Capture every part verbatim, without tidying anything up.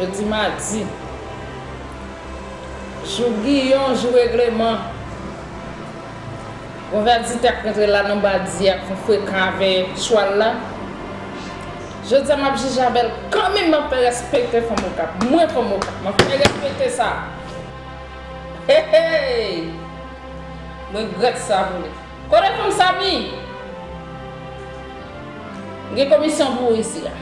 Jodi madi, jou giyon, jou regleman. Gon vèditè k rantre la nan badi a, k fè frekan avè chwal la. Jodi a, m ap jije avè l kanmenm, m ap fè respekte fanm Okap. Mwen, fanm Okap, m ap fè respekte sa. Hey, hey! Mwen regrèt sa pou li. Kote fanm Samy? M gen komisyon pou ou isi a.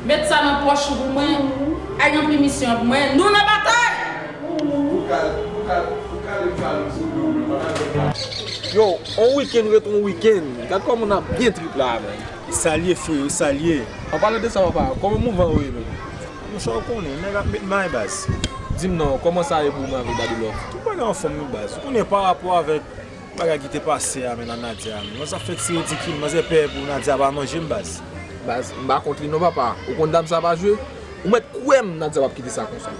Met sa nan pòch ou pou mwen. Al ranpli misyon an pou mwen. Nou nan batay! Yo, on wikenn ret on wikenn. Gad kòman n ap byen trip la, menn. Sa l ye, freo, sa l ye? An palan de sa, papa, kòman mouvman yo ye, menn? Monchè, ou konnen, nèg ap met may, baz. Di m non, kòman sa ye pou ou avèk Dadou Love? Tout bagay anfòm, wi, baz. Ou konnen, parapò avèk bagay ki te pase a, menn, a Nadia, menn. Manzè ap fè ti ridikil, manzè pè pou Nadia pa manje m, baz. Baz, m pa kont li non, papa. Ou konn dam sa pa jwe? Ou mèt kwè m, Nadia p ap kite sa konsa.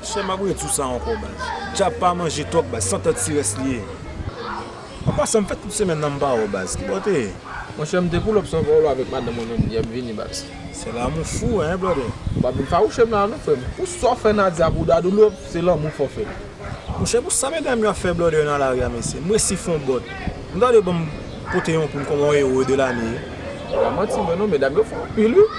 Chè, m ap redi w sa ankò, baz. Dyab pa manje tòg, baz. Santan ti rès li ye. An pasan, m fè tout semèn nan m pa wè w, baz. Ki bò w te ye? Monchè, m te pull up san vòlò avèk madanm mwen menm yè m vini, baz. Se lanmou fou, en, brother? Ou pa vin fawouche m la non, frè m. Pou sa w fè Nadia pou Dadou Love, se lanmou fò fè. Monchè, pou sa medam yo ap fè, brother, nan lari a, mesye, m resi fè yon bòt. M tande ban m pote yon pri m kòm yon ewo de lane. Pa manti, mwen non, medam yo fò anpil, wi.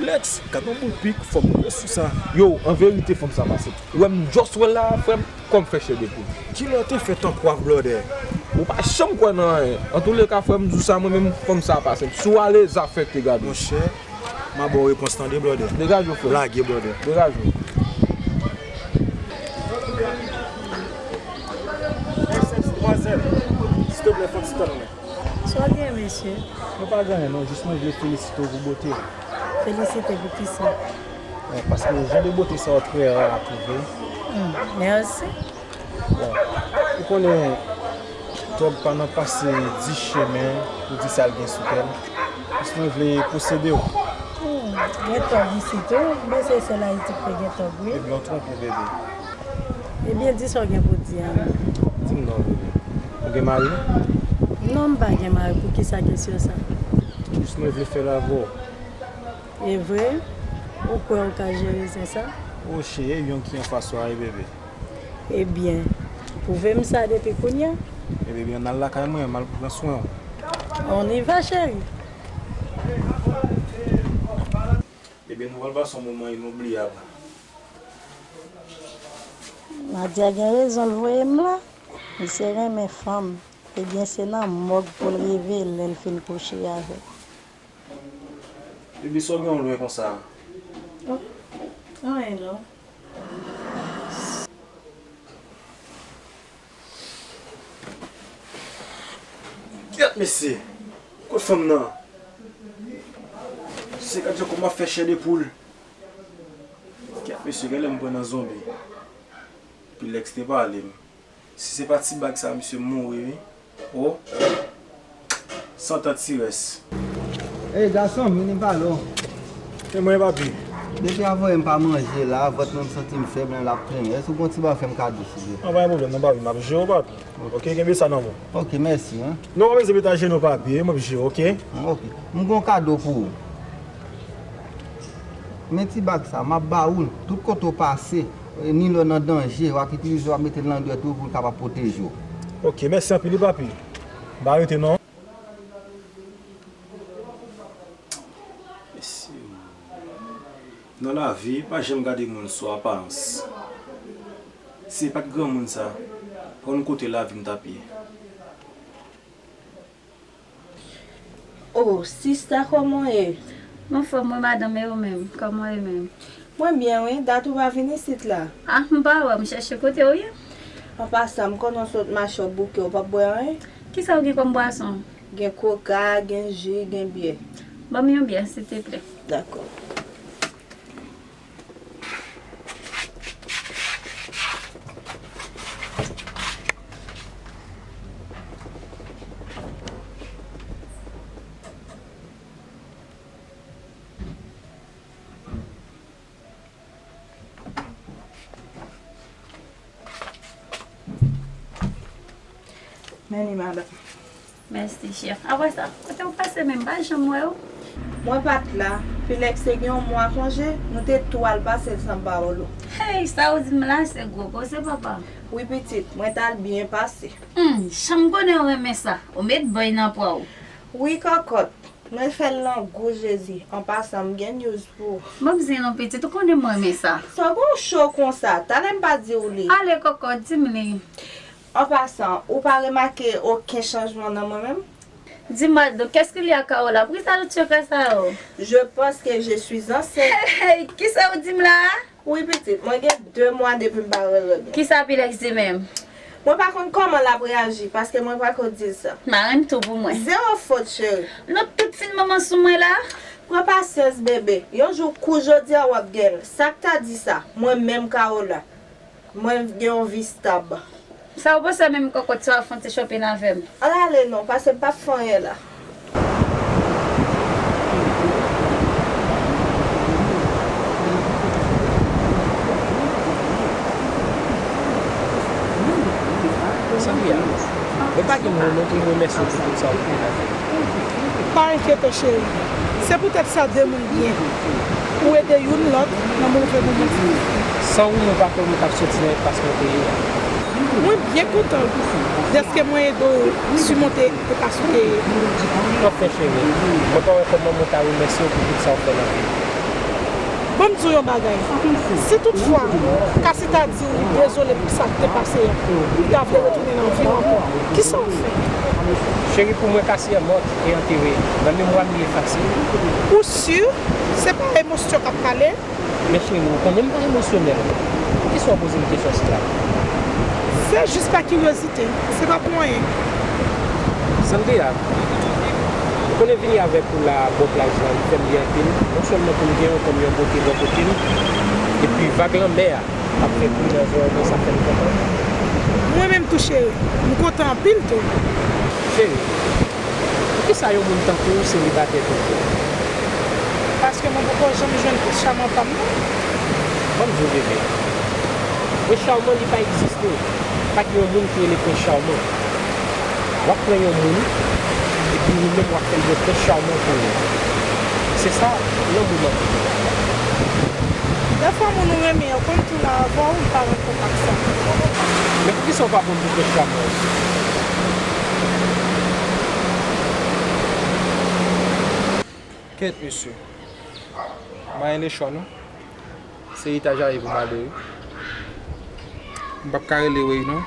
Lex, gad yon boul pik, fò m rive sou sa. Yo, an verite, fanm sa pase. Ou wè m just wè l la, frè m, kò m fè chè de poul. Kilè w te fè tankou ak blòdè? Ou pa janm kwè nan anyen. Antouleka, frè m, jou sa, mwen menm, fanm sa pase m. Si w ale, zafè k te gade w. Monchè, m a ba w repons, tande, blòdè. Degaje w, frè m. Lage, blòdè. Degaje w. Ex, ex, demwazèl, silteplè, fò w ti tann mwen. Sa w gen, mesye? Mwen pa gen anyen non, jis mwen vle felisite w pou bote w. Felisite pou kisa? Bon, paske jan de bote sa yo trè ra a twouve. Hmm, mèsi. Bon, ou konnen, tòg pa nan pase dis chemen pou di sa l gen sou kè l. Jis mwen vle posede w. Hmm, gen tòg isit wi, m panse sèl Ayiti ki te gen tòg wi. Ebyen, w twonpe w, bebe. Ebyen, di sa w gen pou di a. Di m non, bebe. Ou gen mari? Non, m pa gen mari. Poukisa kesyon sa? Jis mwen vle fè l avè w. E vre? Ou kwè ou ka jere zen sa? O cheri, e yon ki anfas ou a, wi, bebe. Ebyen, pwouve m sa depi kounye a. Ebyen, ann al lakay mwen, m al pran swen w. On y va, cheri. Ebyen, nou pral pase yon moman inobliyab. Nadia gen rezon l voye m la. Misye renmen fanm. Ebyen, se nan mòg pou l rive lè l fin kouche avè l. Bebe, sa w gen w lwen konsa? Oh, anyen non. Kèt, mesye! Kot fanm nan? Se gad jan kò m ap fè chè de poul. Kèt, mesye, genlè m pran nan zonbi. Epi Lex te pale m. Si se pa ti bag sa, misye mouri, wi. O, santan ti rès. Ey, gason, vini m pale w. E mwen, papi? Depi avanyè m pa manje la, vant mwen m santi m fèb, la, l ap trennen. Èske w gon ti bagay fè m kado, silvouplè? An, pa gen pwoblèm, non, papi, m ap jere w, papi. Ok, kenbe sa nan men w. Ok, mèsi, en. Non, pa bezwen met ajenou, papi, m ap jere w, ok? Ok. M gon kado pou ou. Men ti bag sa, m ap ba ou l. Tout kote w pase, e, ni lè w nan danje, w ap itilize, w ap mete l nan dwèt ou pou l kapab pwoteje w. Ok, mèsi anpil, wi, papi. M pa rete, non. Mesye, nan lavi, pa janm gade moun sou aparans. Si se pa t granmoun sa, pa konn kote lavi m t ap ye. Oh, sista, kòman w ye? M anfòm, wi, madanm, e ou menm? Kòman w ye menm? Mwen byen, wi. Dat ou pa vin isit la? Ah, m pa wè w, m chèche kote w ye. An pasan, m konnen w sot mache w bouke, w p ap bwè anyen? Kisa w gen kòm bwason? Gen koka, gen ji, gen byè. Ban m yon byè, silteplè. Dakò. Men li, madanm. Mèsi, chè. Apre sa, kote w pase menm? M pa janm wè w. Mwen pa t la. Pilex te gen yon mwa konje, nou te tou al pase l san Paolo. Hey, sa w di m la, se gwo koze, papa. Wi, pitit, mwen t al byen pase. Hmm, jan m konnen w renmen sa. Ou met bòy nan pwa w. Wi, kòkòt. Mwen fè l nan gou Jezi. An pasan, m gen news pou ou. Ban m di non, pitit, ou konnen m renmen sa. Sa w gon cho konsa? Talè m pa di w li. Ale, kòkòt, di m li. An pasan, ou pa remake okenn chanjman nan mwen menm? Dis-moi donc, qu'est-ce qu'il y a, Carola? Poukisa tout sekrè sa yo? Je pense que je suis enceinte. Hey, kisa ou di m la a? Wi, pitit, mwen gen de mwa depi m pa wè Remy. Kisa Pilex di menm? Mwen pa konn kòman l ap reyaji, paske mwen pa ko di l sa. Marenn tou pou mwen. Zewo fot, cheri. Nou tout fin manman sou mwen la. Pran pasyans, bebe. Yon jou kou jodi a w ap gen l. Sa k ta di sa? Mwen menm, Carola. Mwen gen yon vi stab. Sa w panse menm, kòkòt, sa w ap fè yon ti shopping avè m? Al ale non, paske m p ap fè anyen la. Sandria, mwen pa gen mo non pou m remèsye w pou tout sa w fè. Pa enkyete w, cheri. Se poutèt sa de moun byen pou ede youn lòt nan move moman difisil. San ou, mwen pa kwè mwen t ap soti nan enpas mwen te ye a. Mwen byen kontan dèske mwen ede w simonte enpas ou te ye. Anfen, cheri, mwen pa wè kòman mwen ta remèsye w pou tout sa w fè nan vi m. Ban m di w yon bagay. Si toutfwa Cassie ta di w li dezole pou sa k te pase a, li ta vle retounen nan vi w ankò, kisa w fè? Cheri, pou mwen, Cassie est morte et enterrée. Nan memwa m, li efase. Ou si se pa emosyon k ap pale? Men cheri, ou konnen m pa emosyonèl. Poukisa w poze m kesyon sila? Se jis pa kiryozite, se pa pou anyen. Sandria, ou konnen vini avèk ou la bò plaj la, li fè m byen anpil. Non sèlman pou m gen w kòm yon bote bò kote m, epi vag lanmè a ap fè bri nan zòrèy mwen, sa fè m kontan. Mwen menm tou, cheri, m kontan anpil tou. Cheri, poukisa yon moun tankou w selibatè toujou? Paske mwen poko janm jwenn prens chaman pa m nan. Ban m di w, bebe, prens chaman, li pa egziste. Pa gen yon moun ki rele prens chaman. W ap pran yon moun, epi ou menm w ap fè l yon prens chaman pou ou. Se sa, lanmou nan vi. Dèfwa moun ou renmen an konn tounen avè w, ou pa rann kont ak sa. Men poukisa w pa pran m pou prens chaman? Kèt, mesye. M pa gen lechwa, non. Se eta Jaye pou m ale, wi. M p ap ka rele Rey non,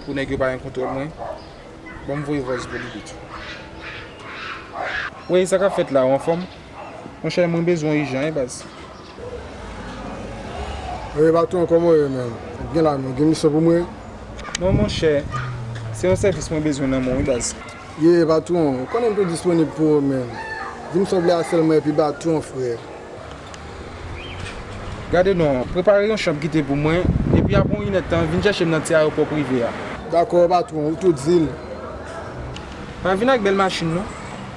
pou nèg yo pa gen kontwòl mwen. Ban m voye vòs pou li pito. Rey, sa k ap fèt la, ou anfòm? Monchè, mwen bezwen w ijan, wi, baz. Ey, patwon, kòman w ye, menm? Ou gen la, men w gen misyon pou mwen? Non, monchè, se yon sèvis mwen bezwen nan men w, wi, baz. Ye, patwon, ou konnen m tou disponib pou ou, menm. Di m sa w vle a sèlman, epi patwon, frè. Gade non, prepare yon chanm kite pou mwen, epi apre yon inèdtan, vin chèche m nan ti ayewopò prive a. Dakò, patwon, ou tou di l. Pa vin ak bèl machin, non.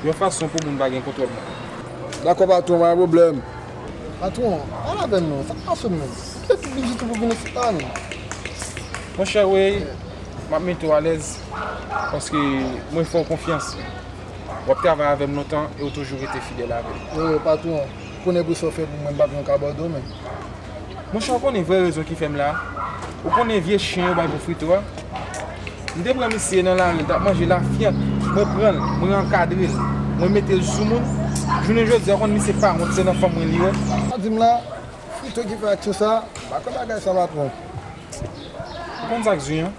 Yon fason pou moun pa gen kontwòl mwen. Dakò, patwon, pa gen pwoblèm. Patwon, pale avè m non, sa k pase w menm? Kite tout biznis ou pou vin isit la menm? Monchè, wi, m ap mete w alèz, paske mwen fè w konfyans. W ap travay avè m lontan e w toujou rete fidèl avè m. Yo, patwon, ou konnen pou sa w fè pou mwen, m p ap janm ka abandone w menm. Monchè, w konnen vrè rezon ki fè m la? Ou konnen vye chen yo bay pou Frito a? M te pran misye nan lari, l t ap manje lafyant. Mwen pran l, mwen ankadre l, mwen mete l sou moun. Jounen jodi a, w konn misye pa wont, se nan fanm mwen li wè. Sa di m la, Frito ki fè aksyon sa, m pa kwè bagay sa, patwon. Ou konn sa k di an?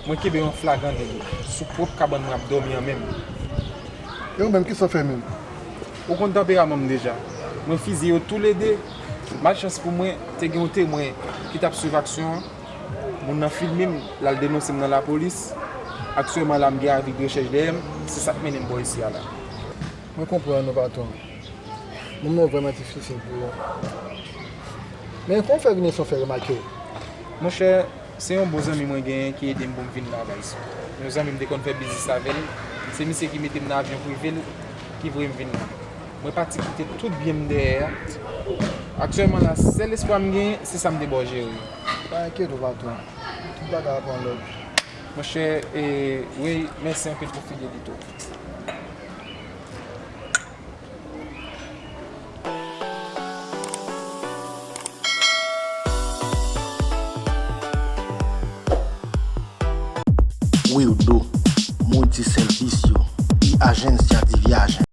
Mwen kenbe yon flagran deli sou pwòp kabann mwen ap dòmi an menm. E ou menm, kisa w fè menm? Ou konn tanperaman m deja. Mwen fizye yo toulede. Malchans pou mwen, te gen yon temwen ki t ap swiv aksyon an. Moun nan filme m, l al denonse m nan lapolis. Aktyèlman la, m gen avi de rechèch dèyè m. Se sa k mennen m bò isi a la. Mwen konprann ou, patwon. Moman yo vrèman difisil pou ou. Men kòman w fè vin isit san fè remake w? Monchè, se yon bon zanmi mwen genyen ki ede m pou m vin la, baz. Yon zanmi m te konn fè biznis avè l. Se misye ki mete m nan avyon prive l, ki voye m vin la. Mwen pati kite tout byen m dèyè a. Aktyèlman la, sèl espwa m genyen, se sa m te ba w jere. Pa enkyete w, patwon. Tout bagay ap pran lòd. Monchè, e, wi, mèsi anpil pou fidelite w. Wildo, Multiservisyo y Agencia de Viaje.